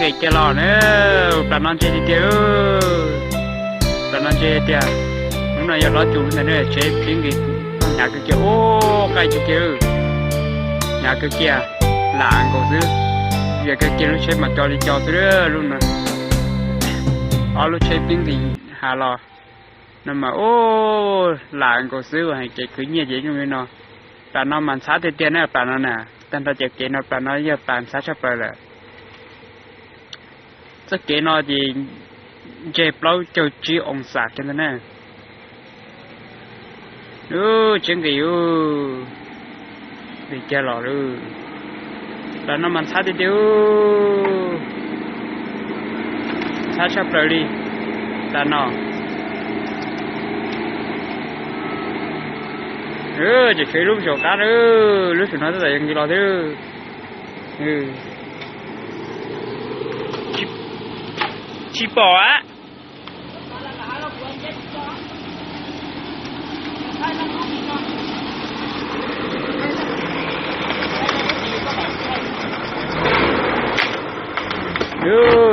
Nqis kiag los na, plas no ntse tiag tiag. Plas no ntse tiag. Hnub no yog hlob cu ntag na, tsheb pib nqis, hnyav kawg kiag, ub, qaij kiag kiag, hnyav kawg kiag, lam nkaus xwb. Vias kawg kiag, lub tsheb mas co li co xwb lub no. Ob lub tsheb pib nqis hav los no mas ub, lam nkaus xwb, hais kev khwv nyiaj ces zoo li no. Plas no mas ntxhab tiag tiag na, plas no na, tag nrho cov kev no plas no yog plas ntxhab tshaj plaws lawm. Txoj kev no ces ntse plaub caug tsib oo xam kiag ntag na. Ub, tsheb nqis ub, nqis kiag los lawm. Plas no mas ntxhab tiag tiag, ntxhab tshaj plaws li. Plas no, ces tshuav ib lub saum qab lawm, lub saum no tab tom yuav nqis los thiab. Tsis pom a.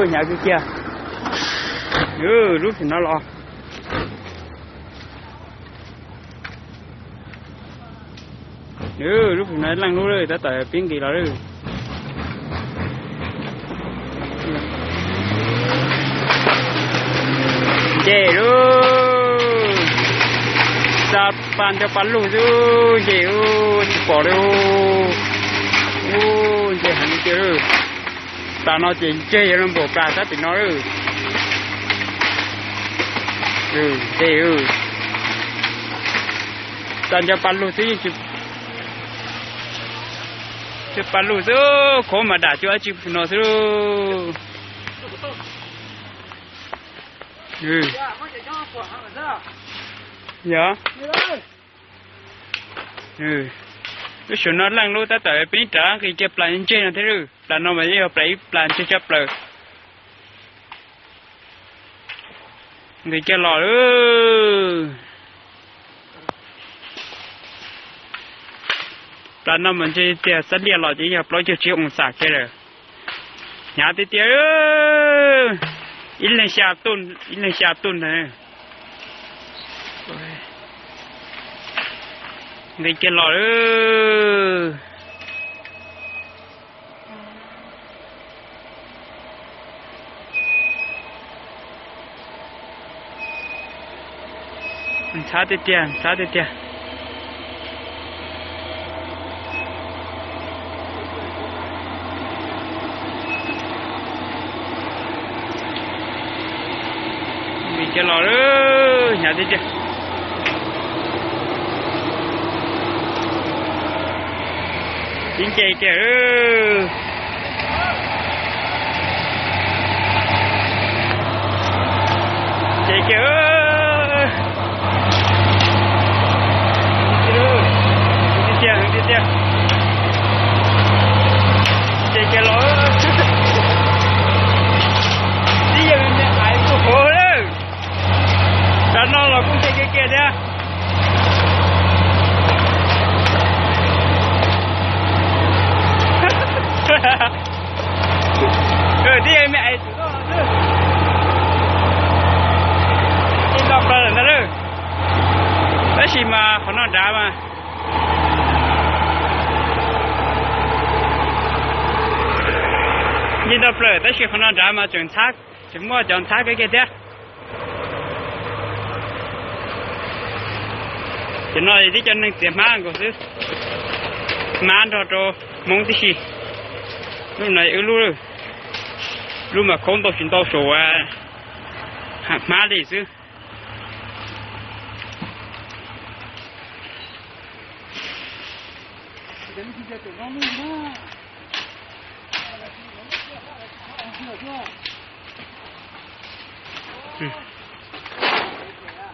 Hnyav kawg kiag. Lub saum no los. Lub saum no leej lub lawm, tab tom pib nqis los lawm. Nce lawm, xa pa nco pa lug xwb, nce ub, tsis pom li ub. Ub, nce heev tiag lawm. Plas no ces ntseg yuav los npaum plas sab tim no lawm. Nce, xa nco pa lug xwb, yeej tsis, pa lug xwb, khov mas dam cuag dab tsi no xwb. Yog, lub saum no leej lub tab tom pib rov nqis kiag plas ntseg no thiab lawm. Plas no mas yog plas ib plas ntseg tshaj plaws. Nqis kiag los lawm. Plas no mas ntshe tias xab liaj los ces yog plaub caug tsib oo xam kiag lawm. Hnyav tiag tiag, ib leeg xya tuj, ib leeg xya tuj ntag. Nqis kiag los lawm. Ntxhab tiag tiag, ntxhab tiag tiag. Nqis kiag los lawm, hnyav tiag tiag. Tib nce kiag. Nce kiag. Tiag tiag, tiag tiag. Nce kiag los. Tib yam li me ais puag hauv lawm. Cov no los kuj nce kiag kiag thiab. Tib yam li me ais, ib no plaws lawm ntag lawm. Tab sis mas qhov no nrad mas, ib no plaws tab sis qhov no nrad mas tseem ntxhab, tseem muaj cov ntxhab kiag kiag thiab. Cov no tib cov neeg txiav hmab nkaus xwb, hmab nrog rau Hmoob tib si. Lub no wb lub, lub mas khaub ntau tsis ntau saum hmab li xwb.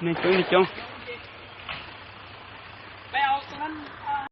Neeg coob li coob.